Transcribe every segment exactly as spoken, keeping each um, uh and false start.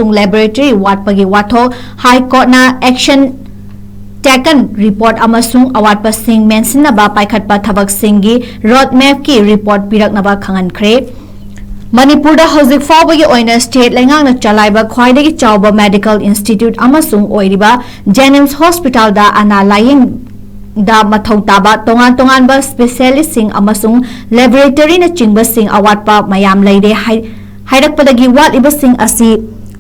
ꯑꯃꯁꯨꯡ laboratory ꯋꯥꯠꯄꯒꯤ ꯋꯥꯊꯣꯛ High Courtꯅ action taken report ꯑꯃꯁꯨꯡ ꯑꯋꯥꯠꯄꯁꯤꯡ ꯃꯦꯟꯁꯤꯟꯅꯕ ꯄꯥꯏꯈꯠꯄ ꯊꯕꯛꯁꯤꯡꯒꯤ road mapꯀꯤ report ꯄꯤꯔꯛꯅꯕ ꯈꯪꯍꯟꯈ꯭ꯔꯦ꯫ ꯃꯅꯤꯄꯨꯔꯗ ꯍꯧꯖꯤꯛ ꯐꯥꯎꯕꯒꯤ ꯑꯣꯏꯅ state ꯂꯩꯉꯥꯛꯅ ꯆꯂꯥꯏꯕ ꯈ꯭ꯋꯥꯏꯗꯒꯤ ꯆꯥꯎꯕ medical institute ꯑꯃꯁꯨꯡ ꯑꯣꯏꯔꯤꯕ JNIMS hospitalꯗ ꯑꯅꯥ ꯂꯥꯌꯦꯡꯗ ꯃꯊꯧ ꯇꯥꯕ ꯇꯣꯉꯥꯟ ꯇꯣꯉꯥꯟꯕ specialistꯁꯤꯡ ꯑꯃꯁꯨꯡ laboratoryꯅꯆꯤꯡꯕꯁꯤꯡ ꯑꯋꯥꯠꯄ ꯃꯌꯥꯝ ꯂꯩꯔꯦ ꯍꯥꯏ-, ꯍꯥꯏꯔꯛꯄꯗꯒꯤ ꯋꯥꯠꯂꯤꯕꯁꯤꯡ ꯑꯁꯤ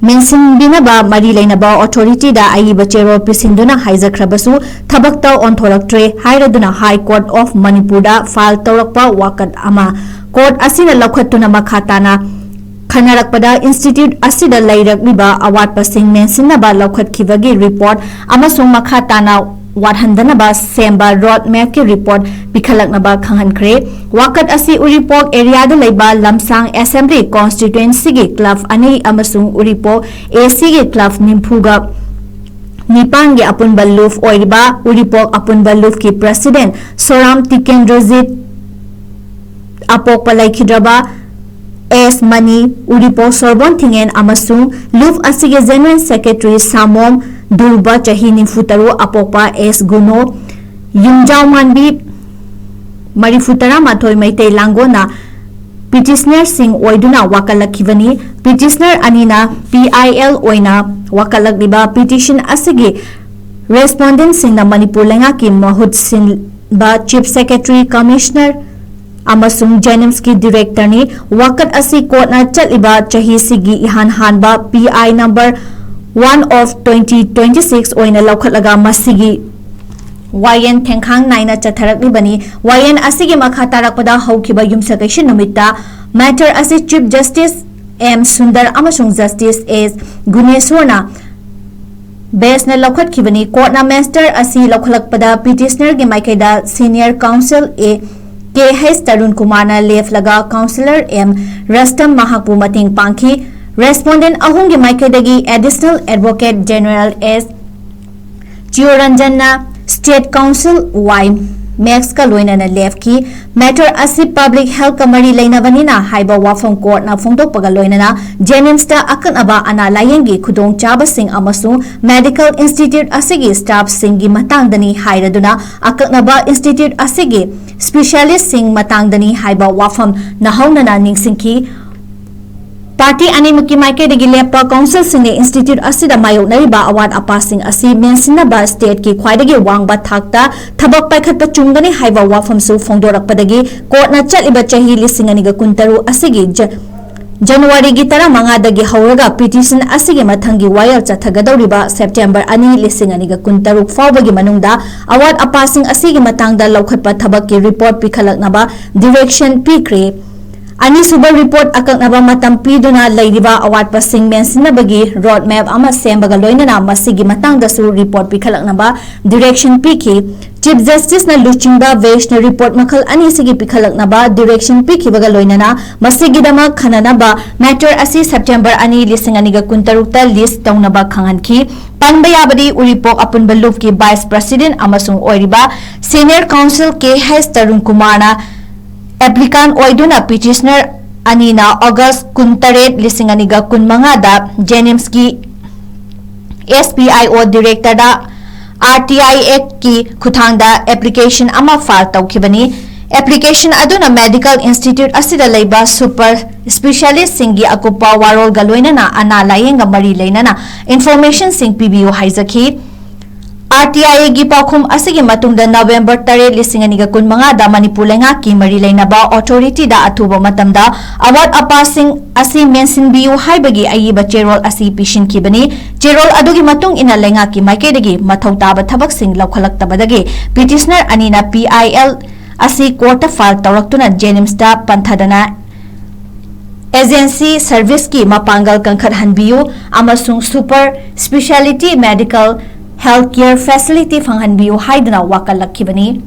ꯃꯦꯟꯁꯤꯟꯕꯤꯅꯕ ꯃꯔꯤ ꯂꯩꯅꯕ authorityꯗ ꯑꯏꯕ ꯆꯦꯔꯣꯜ ꯄꯤꯁꯤꯟꯗꯨꯅ ꯍꯥꯏꯖꯈ꯭ꯔꯕꯁꯨ ꯊꯕꯛꯇ ꯑꯣꯟꯊꯣꯔꯛꯇ꯭ꯔꯦ ꯍꯥꯏꯔꯗꯨꯅ High Court of Manipurꯗ file ꯇꯧꯔꯛꯄ ꯋꯥꯀꯠ ꯑꯃ court ꯑꯁꯤꯅ ꯂꯧꯈꯠꯇꯨꯅ ꯃꯈꯥ ꯇꯥꯅ ꯈꯟꯅꯔꯛꯄꯗ institute ꯑꯁꯤꯗ ꯂꯩꯔꯛꯂꯤꯕ ꯑꯋꯥꯠꯄꯁꯤꯡ ꯃꯦꯟꯁꯤꯟꯅꯕ ꯂꯧꯈꯠꯈꯤꯕꯒꯤ report ꯑꯃꯁꯨꯡ ꯃꯈꯥ ꯇꯥꯅ ꯋꯥꯠꯍꯟꯗꯅꯕ ꯁꯦꯝꯕ road mapꯀꯤ report ꯄꯤꯈꯠꯂꯛꯅꯕ ꯈꯪꯍꯟꯈ꯭ꯔꯦ꯫ ꯋꯥꯀꯠ ꯑꯁꯤ ꯎꯔꯤꯄꯣꯛ areaꯗ ꯂꯩꯕ ꯂꯝꯁꯥꯡ assembly constituencyꯒꯤ club ꯑꯅꯤ ꯑꯃꯁꯨꯡ ꯎꯔꯤꯄꯣꯛ ACꯒꯤ club ꯅꯤꯐꯨꯒ ꯅꯤꯄꯥꯟꯒꯤ ꯑꯄꯨꯟꯕ ꯂꯨꯞ ꯑꯣꯏꯔꯤꯕ ꯎꯔꯤꯄꯣꯛ ꯑꯄꯨꯟꯕ ꯂꯨꯞꯀꯤ president ꯁꯣꯔꯥꯝ ꯇꯤꯀꯦꯟꯗ꯭ꯔꯖꯤꯠ, ꯑꯄꯣꯛꯄ ꯂꯩꯈꯤꯗ꯭ꯔꯕ ꯑꯦꯁ ꯃꯅꯤ, ꯎꯔꯤꯄꯣꯛ ꯁꯣꯔꯕꯣꯟ ꯊꯤꯡꯉꯦꯟ ꯑꯃꯁꯨꯡ ꯂꯨꯞ ꯑꯁꯤꯒꯤ general secretary ꯁꯥꯃꯣꯝ ꯗꯨꯔꯕ, ꯆꯍꯤ ꯅꯤꯐꯨ ꯇꯔꯨꯛ, ꯑꯄꯣꯛꯄ ꯑꯦꯁ ꯒꯨꯅꯣ, ꯌꯨꯝꯖꯥꯎ ꯃꯥꯟꯕꯤ, ꯃꯔꯤꯐꯨ ꯇꯔꯥꯃꯥꯊꯣꯏ, ꯃꯩꯇꯩ ꯂꯥꯡꯒꯣꯜꯅ petitionerꯁꯤꯡ ꯑꯣꯏꯗꯨꯅ ꯋꯥꯀꯠꯂꯛꯈꯤꯕꯅꯤ꯫ Petitioner ꯑꯅꯤꯅ PIL ꯑꯣꯏꯅ ꯋꯥꯀꯠꯂꯛꯂꯤꯕ petition ꯑꯁꯤꯒꯤ respondentꯁꯤꯡꯅ ꯃꯅꯤꯄꯨꯔ ꯂꯩꯉꯥꯛꯀꯤ ꯃꯍꯨꯠ ꯁꯤꯟꯕ Chief Secretary, Commissioner ꯑꯃꯁꯨꯡ JNIMSꯀꯤ directorꯅꯤ꯫ ꯋꯥꯀꯠ ꯑꯁꯤ courtꯅ ꯆꯠꯂꯤꯕ ꯆꯍꯤꯁꯤꯒꯤ ꯏꯍꯥꯟ ꯍꯥꯟꯕ PI number one of twenty twenty-six ꯑꯣꯏꯅ ꯂꯧꯈꯠꯂꯒ ꯃꯁꯤꯒꯤ ꯋꯥꯌꯦꯜ ꯊꯦꯡꯈꯥꯡ ꯅꯥꯏꯅ ꯆꯠꯊꯔꯛꯂꯤꯕꯅꯤ꯫ ꯋꯥꯌꯦꯜ ꯑꯁꯤꯒꯤ ꯃꯈꯥ ꯇꯥꯔꯛꯄꯗ ꯍꯧꯈꯤꯕ ꯌꯨꯝꯁꯀꯩꯁ ꯅꯨꯃꯤꯠꯇ matter ꯑꯁꯤ Chief Justice M ꯁꯨꯟꯗꯔ ꯑꯃꯁꯨꯡ Justice S ꯒꯨꯅꯦꯁꯣꯔꯅ benchꯅ ꯂꯧꯈꯠꯈꯤꯕꯅꯤ꯫ Courtꯅ matter ꯑꯁꯤ ꯂꯧꯈꯠꯂꯛꯄꯗ petitionerꯒꯤ ꯃꯥꯏꯀꯩꯗ senior counsel A K H Tarun ꯀꯨꯃꯥꯔꯅ ꯂꯦꯞꯂꯒ counsellor M ꯔꯁꯇꯝ ꯃꯍꯥꯛꯄꯨ ꯃꯇꯦꯡ ꯄꯥꯡꯈꯤ꯫ Respondent ꯑꯍꯨꯝꯒꯤ ꯃꯥꯏꯀꯩꯗꯒꯤ Additional Advocate General S ꯆꯤꯌꯣꯔꯟꯖꯟꯅ state counsel Y ꯃꯦꯛꯁꯀ ꯂꯣꯏꯅꯅ ꯂꯦꯞꯈꯤ꯫ Matter ꯑꯁꯤ public healthꯀ ꯃꯔꯤ ꯂꯩꯅꯕꯅꯤꯅ ꯍꯥꯏꯕ ꯋꯥꯐꯝ courtꯅ ꯐꯣꯡꯗꯣꯛꯄꯒ ꯂꯣꯏꯅꯅ JNIMSꯇ ꯑꯀꯛꯅꯕ ꯑꯅꯥ ꯂꯥꯌꯦꯡꯒꯤ ꯈꯨꯗꯣꯡꯆꯥꯕꯁꯤꯡ ꯑꯃꯁꯨꯡ medical institute ꯑꯁꯤꯒꯤ staffꯁꯤꯡꯒꯤ ꯃꯇꯥꯡꯗꯅꯤ ꯍꯥꯏꯔꯗꯨꯅ ꯑꯀꯛꯅꯕ institute ꯑꯁꯤꯒꯤ specialistꯁꯤꯡ ꯃꯇꯥꯡꯗꯅꯤ ꯍꯥꯏꯕ ꯋꯥꯐꯝ ꯅꯧꯍꯧꯅꯅ ꯅꯤꯡꯁꯤꯡꯈꯤ꯫ Party ꯑꯅꯤꯃꯛꯀꯤ ꯃꯥꯏꯀꯩꯗꯒꯤ ꯂꯦꯞꯄ councilꯁꯤꯡꯅ institute ꯑꯁꯤꯗ ꯃꯥꯌꯣꯛꯅꯔꯤꯕ ꯑꯋꯥꯠ ꯑꯄꯥꯁꯤꯡ ꯑꯁꯤ ꯃꯦꯟꯁꯤꯟꯅꯕ stateꯀꯤ ꯈ꯭ꯋꯥꯏꯗꯒꯤ ꯋꯥꯡꯕ ꯊꯥꯛꯇ ꯊꯕꯛ ꯄꯥꯏꯈꯠꯄ ꯆꯨꯝꯒꯅꯤ ꯍꯥꯏꯕ ꯋꯥꯐꯝꯁꯨ ꯐꯣꯡꯗꯣꯔꯛꯄꯗꯒꯤ courtꯅ ꯆꯠꯂꯤꯕ ꯆꯍꯤ ꯂꯤꯁꯤꯡ ꯑꯅꯤꯒ ꯀꯨꯟꯇꯔꯨꯛ ꯑꯁꯤꯒꯤ ꯖ-, Januaryꯒꯤ ꯇꯔꯥꯃꯉꯥꯗꯒꯤ ꯍꯧꯔꯒ petition ꯑꯁꯤꯒꯤ ꯃꯊꯪꯒꯤ ꯋꯥꯌꯦꯜ ꯆꯠꯊꯒꯗꯧꯔꯤꯕ September ꯑꯅꯤ, ꯂꯤꯁꯤꯡ ꯑꯅꯤꯒ ꯀꯨꯟꯇꯔꯨꯛ ꯐꯥꯎꯕꯒꯤ ꯃꯅꯨꯡꯗ ꯑꯋꯥꯠ ꯑꯄꯥꯁꯤꯡ ꯑꯁꯤꯒꯤ ꯃꯇꯥꯡꯗ ꯂꯧꯈꯠꯄ ꯊꯕꯛꯀꯤ report ꯄꯤꯈꯠꯂꯛꯅꯕ direction ꯄꯤꯈ꯭ꯔꯦ꯫ ꯑꯅꯤꯁꯨꯕ report ꯑꯀꯛꯅꯕ ꯃꯇꯝ ꯄꯤꯗꯨꯅ ꯂꯩꯔꯤꯕ ꯑꯋꯥꯠꯄꯁꯤꯡ ꯃꯦꯟꯁꯤꯟꯅꯕꯒꯤ road map ꯑꯃ ꯁꯦꯝꯕꯒ ꯂꯣꯏꯅꯅ ꯃꯁꯤꯒꯤ ꯃꯇꯥꯡꯗꯁꯨ report ꯄꯤꯈꯠꯂꯛꯅꯕ direction ꯄꯤꯈꯤ꯫ Chief Justiceꯅ ꯂꯨꯆꯤꯡꯕ benchꯅ report ꯃꯈꯜ ꯑꯅꯤꯁꯤꯒꯤ ꯄꯤꯈꯠꯂꯛꯅꯕ direction ꯄꯤꯈꯤꯕꯒ ꯂꯣꯏꯅꯅ ꯃꯁꯤꯒꯤꯗꯃꯛ ꯈꯟꯅꯅꯕ matter ꯑꯁꯤ September ꯑꯅꯤ, ꯂꯤꯁꯤꯡ ꯑꯅꯤꯒ ꯀꯨꯟꯇꯔꯨꯛꯇ list ꯇꯧꯅꯕ ꯈꯪꯍꯟꯈꯤ꯫ ꯄꯟꯕ ꯌꯥꯕꯗꯤ ꯎꯔꯤꯄꯣꯛ ꯑꯄꯨꯟꯕ ꯂꯨꯞꯀꯤ vice president ꯑꯃꯁꯨꯡ ꯑꯣꯏꯔꯤꯕ senior counsel ꯀꯦ ꯍꯩꯆ ꯇꯔꯨꯟ ꯀꯨꯃꯥꯔꯅ applicant ꯑꯣꯏꯗꯨꯅ petitioner ꯑꯅꯤꯅ August ꯀꯨꯟꯇꯔꯦꯠ, ꯂꯤꯁꯤꯡ ꯑꯅꯤꯒ ꯀꯨꯟꯃꯉꯥꯗ JNIMSꯀꯤ S P I O directorꯗ R T I Actꯀꯤ ꯈꯨꯠꯊꯥꯡꯗ application ꯑꯃ file ꯇꯧꯈꯤꯕꯅꯤ꯫ Application ꯑꯗꯨꯅ medical institute ꯑꯁꯤꯗ ꯂꯩꯕ super specialistꯁꯤꯡꯒꯤ ꯑꯀꯨꯞꯄ ꯋꯥꯔꯣꯜꯒ ꯂꯣꯏꯅꯅ ꯑꯅꯥ ꯂꯥꯌꯦꯡꯒ ꯃꯔꯤ ꯂꯩꯅꯅ informationꯁꯤꯡ ꯄꯤꯕꯤꯌꯨ ꯍꯥꯏꯖꯈꯤ꯫ R T I Aꯒꯤ ꯄꯥꯎꯈꯨꯝ ꯑꯁꯤꯒꯤ ꯃꯇꯨꯡꯗ November ꯇꯔꯦꯠ, ꯂꯤꯁꯤꯡ ꯑꯅꯤꯒ ꯀꯨꯟꯃꯉꯥꯗ ꯃꯅꯤꯄꯨꯔ ꯂꯩꯉꯥꯛꯀꯤ ꯃꯔꯤ ꯂꯩꯅꯕ authorityꯗ ꯑꯊꯨꯕ ꯃꯇꯝꯗ ꯑꯋꯥꯠ ꯑꯄꯥꯁꯤꯡ ꯑꯁꯤ ꯃꯦꯟꯁꯤꯟꯕꯤꯌꯨ ꯍꯥꯏꯕꯒꯤ ꯑꯏꯕ ꯆꯦꯔꯣꯜ ꯑꯁꯤ ꯄꯤꯁꯤꯟꯈꯤꯕꯅꯤ꯫ ꯆꯦꯔꯣꯜ ꯑꯗꯨꯒꯤ ꯃꯇꯨꯡ ꯏꯟꯅ ꯂꯩꯉꯥꯛꯀꯤ ꯃꯥꯏꯀꯩꯗꯒꯤ ꯃꯊꯧ ꯇꯥꯕ ꯊꯕꯛꯁꯤꯡ ꯂꯧꯈꯠꯂꯛꯇꯕꯗꯒꯤ petitioner ꯑꯅꯤꯅ P I L ꯑꯁꯤ courtꯇ file ꯇꯧꯔꯛꯇꯨꯅ JNIMSꯇ ꯄꯟꯊꯗꯅ agency serviceꯀꯤ ꯃꯄꯥꯡꯒꯜ ꯀꯟꯈꯠꯍꯟꯕꯤꯌꯨ ꯑꯃꯁꯨꯡ super speciality medical health care facility ꯐꯪꯍꯟꯕꯤꯌꯨ ꯍꯥꯏꯗꯨꯅ ꯋꯥꯀꯠꯂꯛꯈꯤꯕꯅꯤ꯫